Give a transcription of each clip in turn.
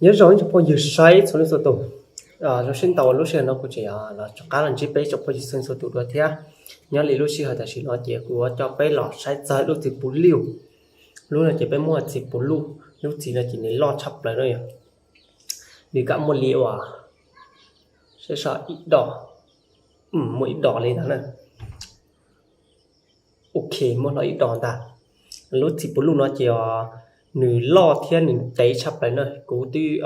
Nyob zoo ib tsoom phooj ywg saib txhua leej txhua tus, zoo siab ntau lub sij hawm no kuv tseem los rov qab los ntsib peb tsoom phooj ywg txhua leej txhua tus dua thiab. Nyob li lub sij hawm tam sim no ces kuv yuav coj peb los saib txog lub txiv puv luj. Lub no ces peb muab txiv puv luj, lub txiv no ces nws loj tshaj plaws na yog, nws kam muaj li uas, saib so ib dos, muaj ib dos li ntag na. Ok, muaj hlo ib dos ntag. Lub txiv puv luj no ces nws loj thiab nws ntev tshaj plaws na. Kuv twb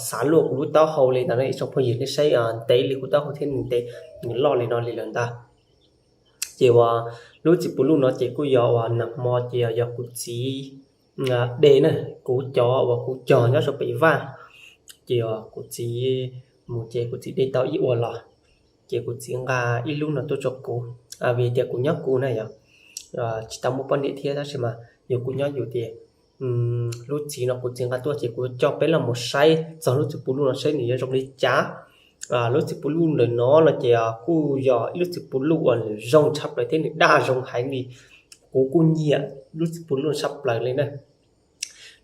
xav luaj kuv lub taub hau li ntawd na ib tsoom phooj ywg, nej saib, ntev li kuv taub hau thiab nws ntev, nws loj li no li lawm ntag. Ces uas lub txiv puv luj no ces kuj yog uas nag hmo ces yog kuv txiv de na, kuv cov uas kuv cog nyob rau pem vaj, ces uas kuv txiv mus ces kuv txiv de tau ib ua los, ces kuv txiv nqa ib lub no tuaj rau kuv, vim tias kuv nyob kuv na yog, tsis tau muaj poj niam thiab tab sis mas yog kuv nyob yus tias lub txiv no kuv txiv nqa tuaj ces kuv coj peb los mus saib txog lub txiv puv luj no saib nws yuav zoo li cas. Lub txiv puv luj ntawm no no ces kuj yog ib lub txiv puv luj uas nws zoo tshaj plaws thiab nws daj zoo heev li. Kuv kuj nyiam lub txiv puv luj tshaj plaws li na.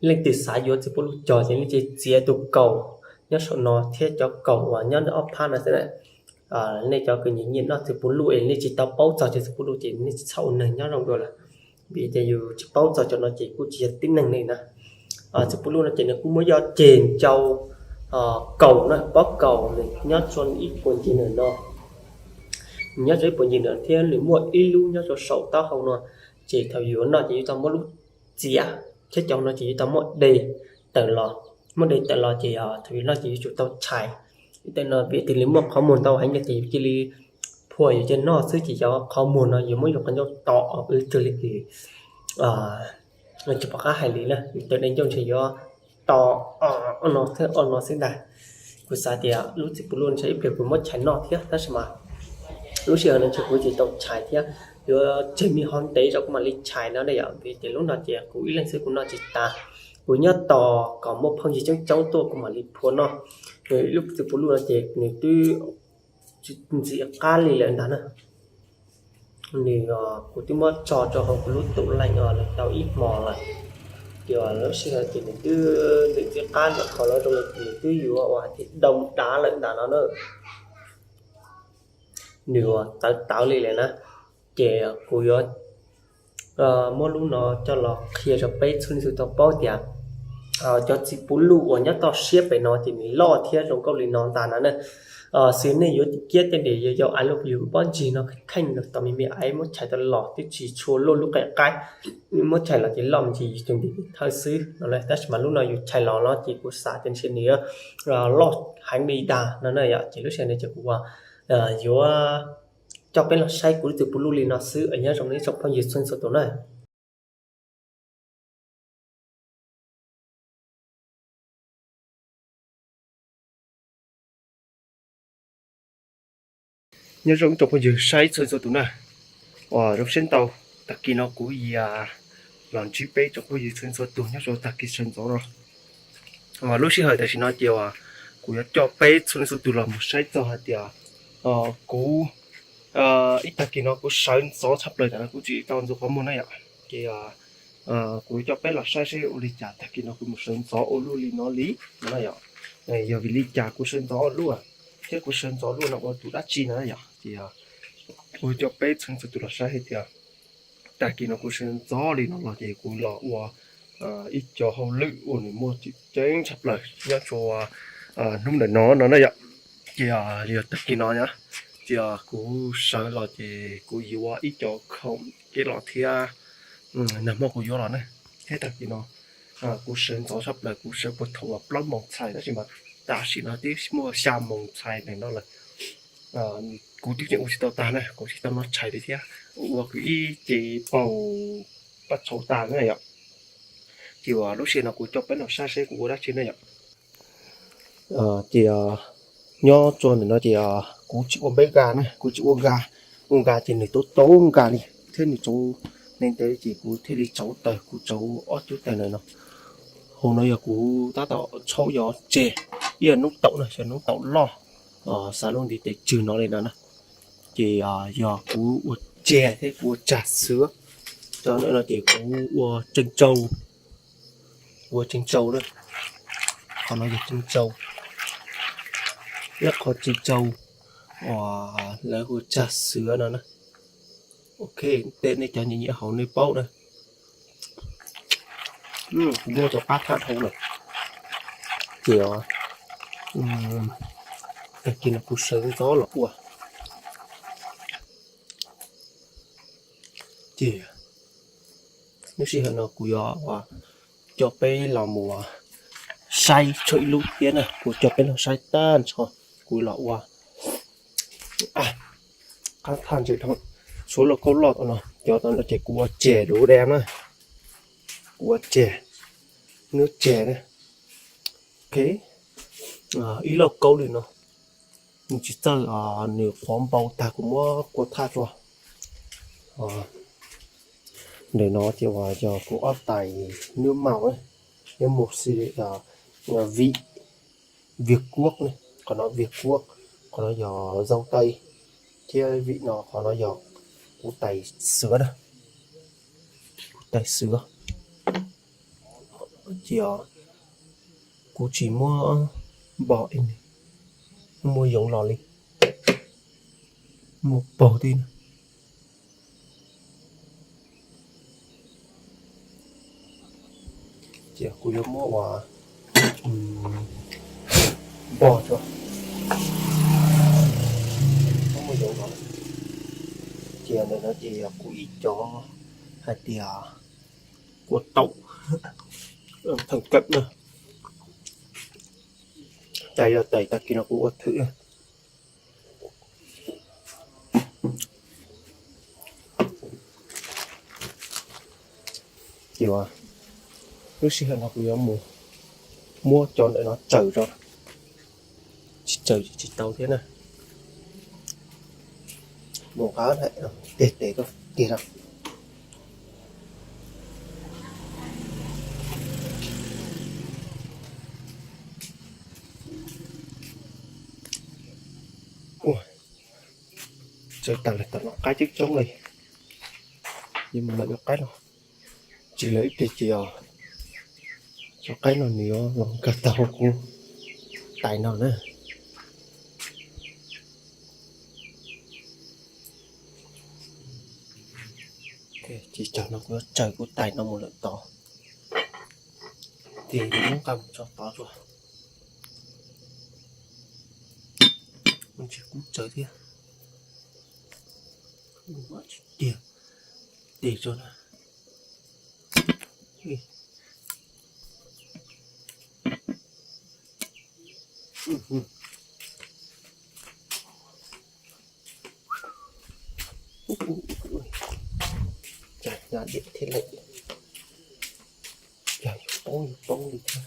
Leej twg xav yuav txiv puv luj cog ces nej cia li txiav tus kaus nyob saum no thiab cov kaus uas nyob ntawm ob phab no xwb na. Nej cov uas nyiam nyiam noj txiv puv luj es nej tsis tau paub txog cov txiv puv luj ces nej txhob ua neeg nyob zoo dua lawm, vim ces yus tsis paub txog cov no ces kuj tsis yog tib neeg li na. Txiv puv luj no ces nws kuj muaj yog ceg ncau kaus na, pob kaus nws nyob rau ib puag ncig ntawm no, nyob rau ib puag ncig ntawm thiab nws muaj ib lub nyob rau saum taub hau no, ces thaum yus noj ces yuav tau muab lub txiav thiab cov no ces yuav tau muab de tawm los, muab de tawm los ces thaum yus noj ces yuav tsum tau tshais. Tej no vim tias nws muaj qhov muag ntau heev no ces yus cia li phua yus cov noj xwb ces cov qhov muag no yus muab yus qhov ncauj to wb twg li ces tsis pom qab hais li na, yus cov de ncauj ntshe yuav to ob no xwb ntag. Kuv xav tias lub txiv puv luj ntshe ib pliag kuv muab tshais noj thiab tab sis mas lub sij hawm no ntshe kuv tsis tau tshais thiab, yuav tseg me hov ntev rau kuv mam li tshais no na yom, vim tias lub no ces kuv ib leeg xwb kuv noj tsis tas, kuv nyob tos kom muaj phooj ywg coob coob tuaj kuv mam li phua noj. Lub txiv puv luj no ces nws twb ntxim qab li lawm ntag na. Nws, kuv twb muab tso rau hauv kuv lub tub leej los tau ib hmos lawm, ces lub sij hawm ces nws twb ntxim qab ntawm qhov no rau nws twb yuav ua hais tias doo dav lawm ntag no na. Nws ua tawv tawv li lawm na, ces kuv yuav muab lub no coj los qhia rau peb txhua leej txhua tus tau paub tias cov txiv puv luj uas nyob toj siab pem no ces nws loj thiab zoo nkauj li no ntag no na. Xws nej yuav kiab tej ntim yau yau ais lub yus pob ntsig no kheej kheej tau me me ais muab tshais tau los twb tsis tshua luaj lub qe qaib, muab tshais los ces loj me ntsis yus cov ntim thawj xwb no na, tab sis mas lub no yus tshais los no ces kuv xav tias ntshe nws loj heev li ntag no na yom, ces lub sij hawm no ces kuv yuav coj peb los saib kuv lub txiv puv luj li no xwb, nyob zoo nej tsoom phooj ywg txhua leej txhua tus na. Nyob zoo tsoom phooj ywg saib txhua txhua tus na, uas zoo siab ntau, tag kis no kuv yuav los ntsib peb tsoom phooj ywg txhua txhua tus nyob rau tag kis sawv ntxov no. Lub sij hawm tam sim no ces kuv yuav coj peb txhua leej txhua tus los mus saib txog hais tias kuv ib tag kis no kuv sawv ntxov tshaj plaws tam no kuv tsis tau ntxuav qhov muag na yom. Ces kuv yuav coj peb los saib seb ua li cas tag kis no kuv mus sawv ntxov ua luaj li no li no yom. Yog vim li cas kuv sawv ntxov ua luaj, thiab kuv sawv ntxov luaj no ua tus dab tsi no yom. Ces kuv yuav coj peb txhua leej txhua tus los saib hais tias tag kis no kuv sawv ntxov li no los ces kuv los ua ib co hauj lwm uas nws muaj tseem ceeb tshaj plaws nyob rau hnub ntawm no no na yom. Ces yog tag kis no na, ces kuv sawv los ces kuv yuav ib co khoom kev los thiab nag hmo kuv yuav los na. Thiab tag kis no kuv sawv ntxov tshaj plaws, kuv sawv puag thaum uas plaub moos txhais tab sis mas tam sim no twb muaj xya moos txhais nees no lawm. Kuv twb tseem ua tsis tau tag na, kuv tsis tau noj tshais li thiab, ua kuv ib ce paug paj tshauv tag na yom. Ces uas lub sij hawm no kuv coj peb los saib seb kuv ua dab tsi na yom. Ces nyob txog ntawm no ces kuv tsis ua npeb ga na, kuv tsis ua ga, ua ga ces nws tau tau ga li thiab nws tsaus neeg ntev ces kuv thiaj li tsaus taws, kuv tsaus ob cub taws ntawm no. Hauv no yog kuv tab tom tshaub yog tseg, ib yog noob taum na, yog noob taum loj, xav lub ntiv tes tswg no li no na. Ces yog kuv ua tseg thiab kuv ua tsag xwb, cov ntawm no ces kuv ua tseem tsau, ua tseem tsau na. Qhov no yog tsib rau, ib qho tsib rau uas lawv hu tsag xwb no na. Ok, tej nej cov nyiam nyiam haus nej paub na. Kuv muaj cov qab thaj dhau lawm, ces tag kis no kuv sawv ntxov los ua. Ces lub sij hawm no kuv yuav coj peb los mus saib tso ib lub thiab na, kuv coj peb los saib tag nrho. Kuv los ua qab thaj ntse dhau, suav lauj kaub loj tom no, cov tom no ces kuv ua tseg dub deb na, kuv ua tseg, nub tseg na. Ok, ib lauj kaub li no, nws tsis txawj, nws qhuav npau tag kuv muab kua thaj rau. Ntawm no ces uas yog kuv ob tais nub maum, nub maum xi, vim, Việt Quốc ne, qhov no Việt Quốc, qhov no yog dâu tây, thiab vim no qhov no yog kuv tais xwb na, kuv tais xwb. Ces kuv tsis muab npog, muab yoov los li, muab paug tib na. Ces kuv yuav muab ua npog tso, muab yoov los. Ces ntawm no ces yog kuv ib cov hais tias kua taum theem kawm na, tais yog tais tag kis no kuv ua thwm. Ces lub sij hawm no kuv yuav mus muab cov ntawm no tsaws rau, tsis tsaws tsis tau thiab na. Mus qab tes tes tiag rau. Tsaws tas lawm, tom no qaib coob coob li. Yuav mus lawm cov qaib no, tsis lawv ib pliag ces cov qaib no nws yuav los nkag tau kuv tais no na. Ces tsam no kuv yuav tsaws kuv tais no mus lawm tod, ces yuav muab nqa mus tso tod dua. Mus tsis kub tsaws thiab, tsis tiag, tes tso na. Cas nyab diam thiab lawm, cas yuav poob yuav poob li thiab.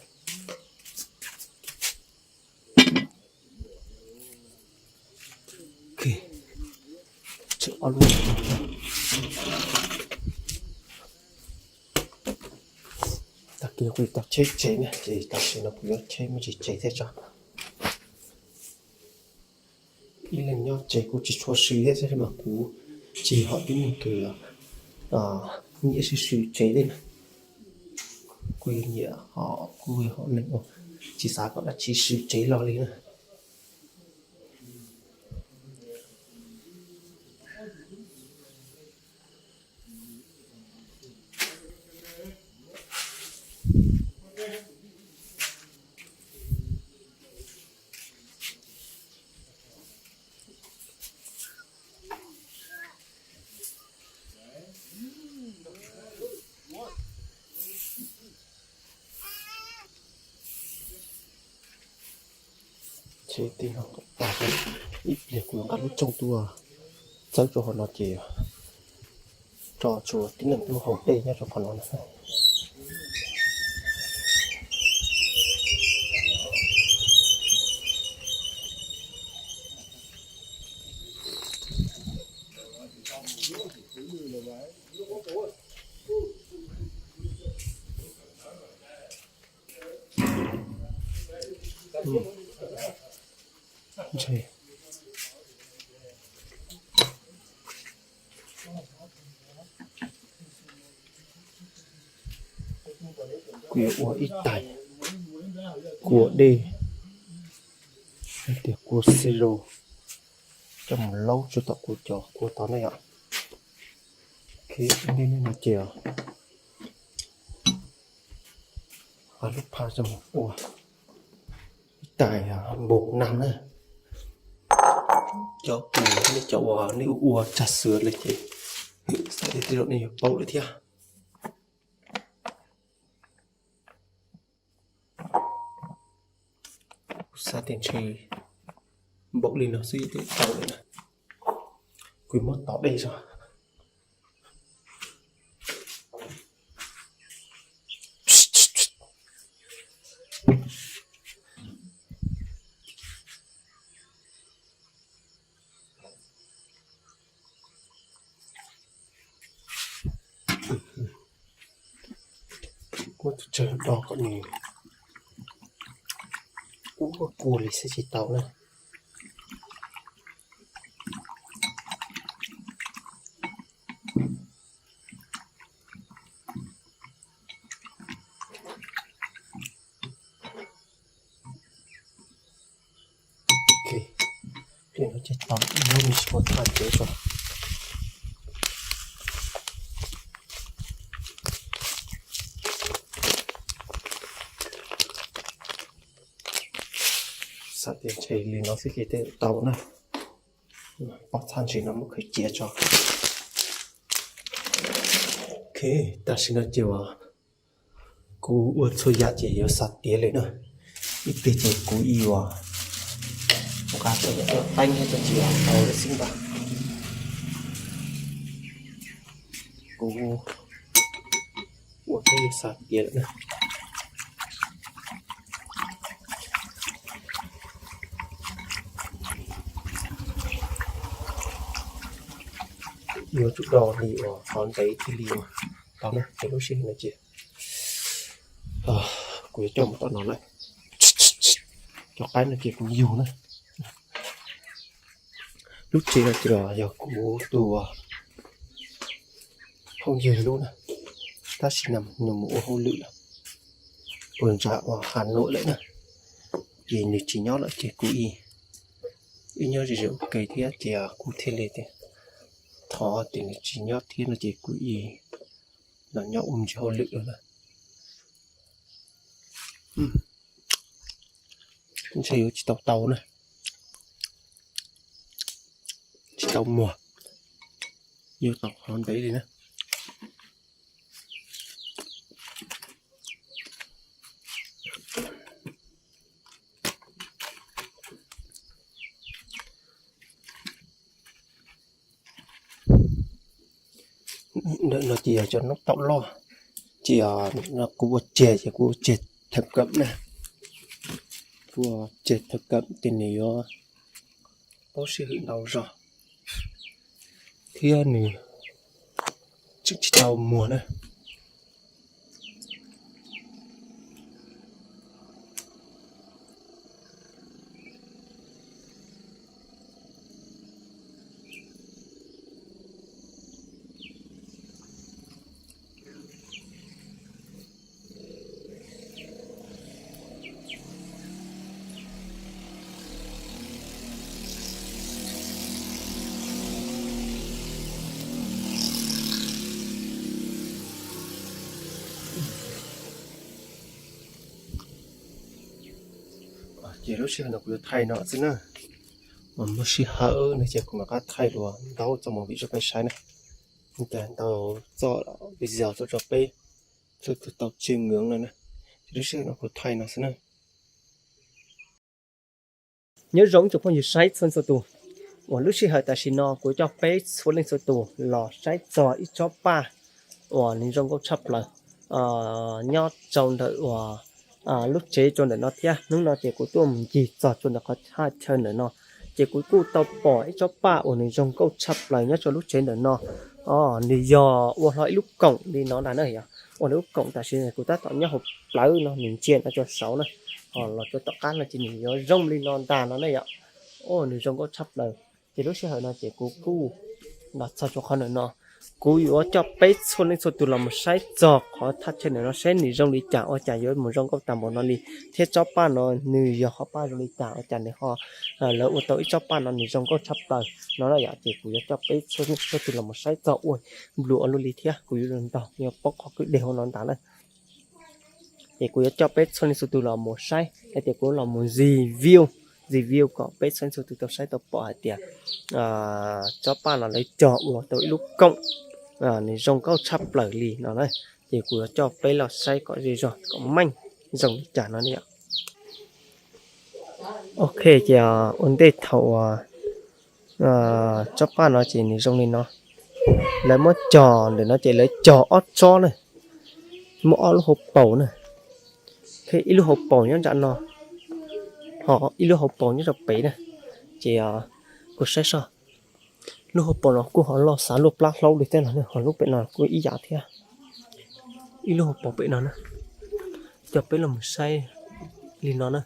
Tshuav ob lub. Tag kis no kuv yuav tau cheb tsev na, ces tam sim no kuv yuav cheb me ntsis tsev thiab tso. Ib leeg nyob tsev kuv tsis tshua sw thiab, mas kuv tsis yog tib neeg kws nyiam sw sw tsev li na. Kuv yog nyiam ho kuv yog hom neeg uas tsis xav kom dab tsi sw tsev los li na. Tsev tib no kom tag, ib pliag kuv yuav nqa lub rooj tuaj txawb rau hauv no ces tso tshuav tib neeg tuaj haus dej nyob rau qhov no na. Kuv yuav ua ib tais, kua dej, hais tias kua siro, coj mus laub tsuag tom kuv cov kua tod na yom. Dej no ces, lub phaj coj mus ua ib tais npoo nag na. Cov kua nej cov uas nej ua tsag xwm lawm ces xav tias tej zaum nej yuav paub lawm thiab. Kuv xav tias ntshe npaum li no xwb thiaj tau lawm na. Kuv muab tov dej zog. Muab tus tsawg do kom nws ua kua li xwb tsis tau na. Pliag no ces tau ib lub me sis muaj thaj cev tso. Xav tias ntshe li no xwb ces tej tau na. Pov txhaj ntsis no muab khaws cia tso. Ok, tam sim no ces uas kuv ua txhua yam ces yuav xav tiav lawm na. Ib pliag ces kuv ib uas nqa tau yam teeb thiab tso ces tau lawm xwb ntag. Kuv ua thiab yuav xav tiav lawm na. Yuav tsum do li uas qhov ntawd thiaj li tau na, ces lub sij hawm no ces kuv yuav coj mus tom no lawm. Cov qaib no ces kuv yug na. Lub tsev no ces yog kuv tus phooj ywg lub na, tab sis nws mus ua hauj lwm lawm, ua ntsa ua Hà Nội lawm na, ces nws tsis nyob lawm ces kuv ib nyob ze ze ua ke thiab ces kuv thiaj li tias thov tias nws tsis nyob thiab no ces kuv ib los nyob ua ntsis hauj lwm lawm na. Ntshe yuav tsis tau tau na, tsis tau muag, yuav tau qhov ntev li na. Ntawm no ces yog cov noob taum loj, ces kuv ua tseg ces kuv ua tseg thawm kam na, kuv ua tseg thawm kam ces nws yuav paub sij hawm ntau zog thiab nws tseem tsis tau muag na. Ces lub sij hawm no kuv yuav thaij no xwb na, mas muaj sij hawm no ces kuv mam rov qab thaij dua ntau txoj movie rau peb saib na. Ntau txoj video tso rau peb txhua tus tau tseb nkees no na. Ces lub sij hawm no kuv thaij no xwb na. Nyob zoo tsoom phooj ywg saib txhua txhua tus, uas lub sij hawm tam sim no kuv coj peb txhua leej txhua tus los saib txog ib tsob paj uas nws zoo nkauj tshaj plaws nyob rau ntawm uas lub tsev rau ntawm no thiab. Hnub no ces kuv tuaj mus ncig txog rau ntawm qhov thaj chaw ntawm no, ces kuv kuj tau pom ib tsob paj uas nws zoo nkauj tshaj plaws nyob rau lub tsev ntawm no. Nws yog ua hlo ib lub koom li no ntag na yom. Ua lub koom tam sim kuv tab tom nyob hauv plawv no nws ntsia no rau saud na, ho los rau tom qab no ces nws yuav zoo li no ntag no na yom. Nws zoo nkauj tshaj plaws. Ces lub sij hawm no ces kuv kuj los txog rau qhov ntawm no, Kuv yuav coj peb txhua leej txhua tus los mus saib txog qhov thaj chaw ntawm no saib nws zoo li cas ua cas yuav mus zoo nkauj tag npaum no li, thiab tsob paj no nws yog qhov paj zoo li cas ua cas nws ho lawv ua tau ib tsob paj no nws zoo nkauj tshaj plaws no na yom. Ces kuv yuav coj peb txhua leej txhua tus los mus saib txog ua nplua ua luaj li thiab kuv yuav los nrog nej paub qhov kwj deg hauv no ntag na. Ces kuv yuav coj peb txhua leej txhua tus los mus saib hais tias kuv los mus review, review kom peb txhua leej txhua tus tau saib tau pom hais tias tsob paj no lawv cog ua tau ib lub koom, nws zoo nkauj tshaj plaws li no na. Ces kuv yuav coj peb los saib kom ze zog kom meej zoo li cas no na yom. Ok, ces ua ntej thaum uas tsob paj no ces nws zoo li no. Lawv muab cog ntawm no ces lawv cog ob tsob na, muaj ob lub hauv paus na. Ib lub hauv paus nyob nram no, ho ib lub hauv paus nyob rau pem na. Ces kuv saib soj, lub hauv paus no kuj ho loj xav luaj plab hlaub li thiab no, ho lub pem no kuj ib yam thiab. Ib lub hauv paus pem no na, coj peb los mus saib li no na.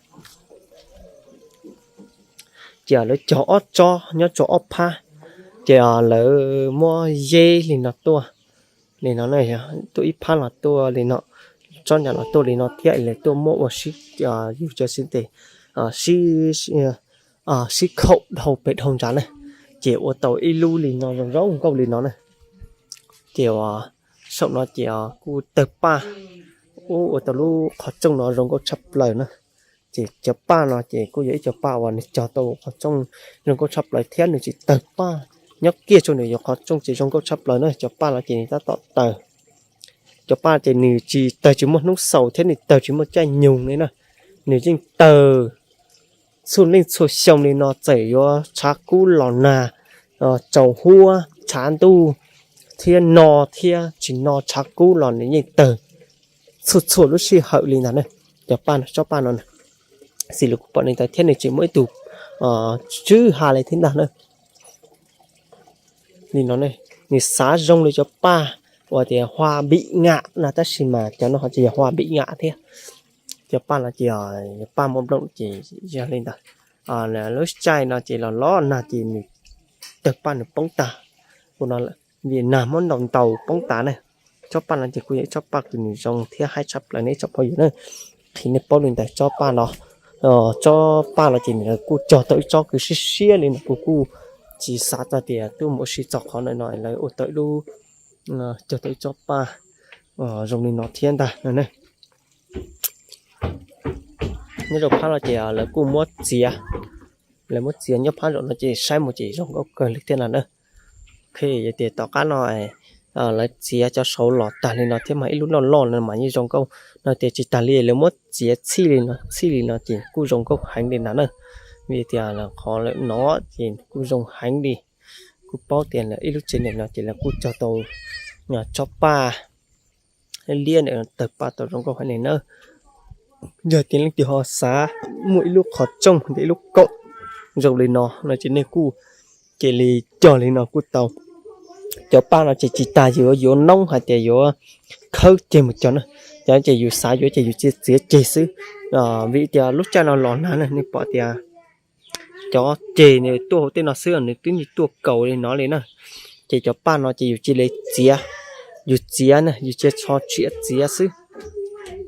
Ces lawv cog ob tsob nyob rau ob phab, ces lawv muab yeb li no tuaj, li no na, tuaj ib phab los tuaj li no, tsob ncaj los tuaj li no thiab lawv tuaj muab ua sib, yus cov sib tes, sib, sib khaum dhau pem dhau ntsa na, ces ua tau ib lub li no zoo zoo nkauj li no na. Ces saum no ces kuj tawg paj, ub, ua tau lub qhov rooj no zoo nkauj tshaj plaws na. Ces cov paj no ces kuj yog ib co paj uas nws cog tau qhov rooj zoo nkauj tshaj plaws thiab nws tsis tawg paj, nyob kiag rau nws yuav qhov rooj ces zoo nkauj tshaj plaws na. Cov paj no ces nws tab tom tawg, cov paj ces nws tsis tawg tsis muaj hnub xaus thiab nws tawg tsis muaj caij nyoog li na. Nws yeej tawg txhua leej txhua xyoo li no, txawm yuav tshav kub los nag, tsaus huab tshav ntuj thiab no thiab tsis no tshav kub los nws yeej tawg txhua txhua lub sij hawm li ntag na. Cov paj no, tsob paj no na, xws li kuv pom li ntawd thiab nws tsis muaj ib tug tswb ha li thiab ntag na. Li no, nws xav zoo li cov paj uas tias hoa bị ngạn na, tab sis mas cov no ho tsis yog hoa bị ngạn thiab. Cov paj no ces yog paj muaj nplooj ces yog li ntawd. Lub caij no ces los los nag ces nws tawg paj nws poob tag, ua no vim nag muab ntaus ntaus poob tas na. Tsob paj no ces kuj yog ib tsob paj kws nws zoo thiab haib tshaj plaws ne tsoom phooj ywg na. Qhia nej paub li ntawd, tsob paj no, tsob paj no ces nws kuj cog tau ib tsob kws siab siab li no, kuv kuj tsis xav txog tias tuaj mus ua si txog qhov no no lawv ua tau ib lub, cog tau ib tsob paj zoo li no thiab ntag no ne. Nyob rau phab no ces lawv kuj muab txiav, lawv muab txiav nyob phab zaum no ces saib mus ces zoo nkauj kawg li thiab no na. Ok, yog tias tom qab no lawv txiav cov saud los tag li no thiab mas ib lub loj loj no mas yeej zoo nkauj no tias tsis tag li, lawv muab txiav txhij li no, txhij li no ces kuj zoo nkauj heev li ntag na. Vim tias qhov lawm no ces kuj zoo heev li. Kuj paub tias lawv ib lub tsev ntawm no ces lawv kuj cog tau tsob paj liab ntawm tawg paj tau zoo nkauj heev li na. Yog tias leej twg ho xav muaj ib lub qhov rooj, ib lub koom zoo li no no ces nej kuj cia li cog li no kuj tau. Cov paj no ces tsis tas yuav yuav noob hais tias yuav khawb ceg mus cog na, cov ces yus xav yuav ces yus txiav txiav ceg xwb. Vim tias lub caij no los nag na, nej pom tias cov ceg nws tuaj hauv tej no xwb nws twb tuaj kaus li no li na. Ces cov paj no ces yus cia li txiav, yus txiav na, yus cia li tso tsiav txiav xwb.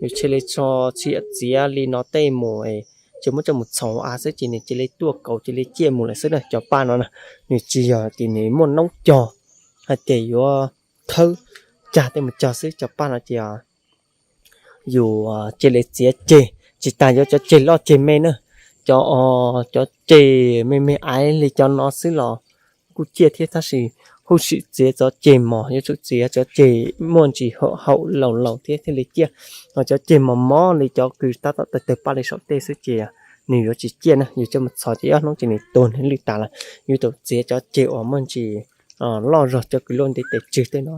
Yus cia li tso tsiav txiav li no tej mus, ces muab coj mus txhoov av xwb ces nws cia li tuaj kaus cia li ciaj mus lawm xwb na. Cov paj no na, nws tsis yog tias nws muaj noob cog hais tias yuav khawb cag tej mus cog xwb. Cov paj no ces yus cia li txiav ceg, tsis tas yuav cov ceg loj ceg me na, cov, cov ceg me me aiv li cov no xwb los kuj ciaj thiab, tab sis huj sim txiav cov ceg mos, yuav tsum txiav cov ceg muaj ntsis haum laus laus thiab thiaj li ciaj. Ho cov ceg mos mos li cov kws tab tom tawg tawg paj li saum tej xwb ces nws yuav tsis ciaj na, yus coj mus txhoov ces ob hnub ces nws tuag nws lwj tas lawm. Yuav tsum txiav cov ceg uas muaj ntsis loj zog, cov kws luaj nti tes tswg tej no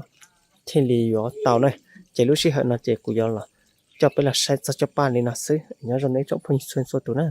thiaj li yuav tau na. Ces lub sij hawm no ces kuv yuav los coj peb los saib txog cov paj li no xwb, nyob zoo nej tsoom phooj ywg txhua txhua tus na.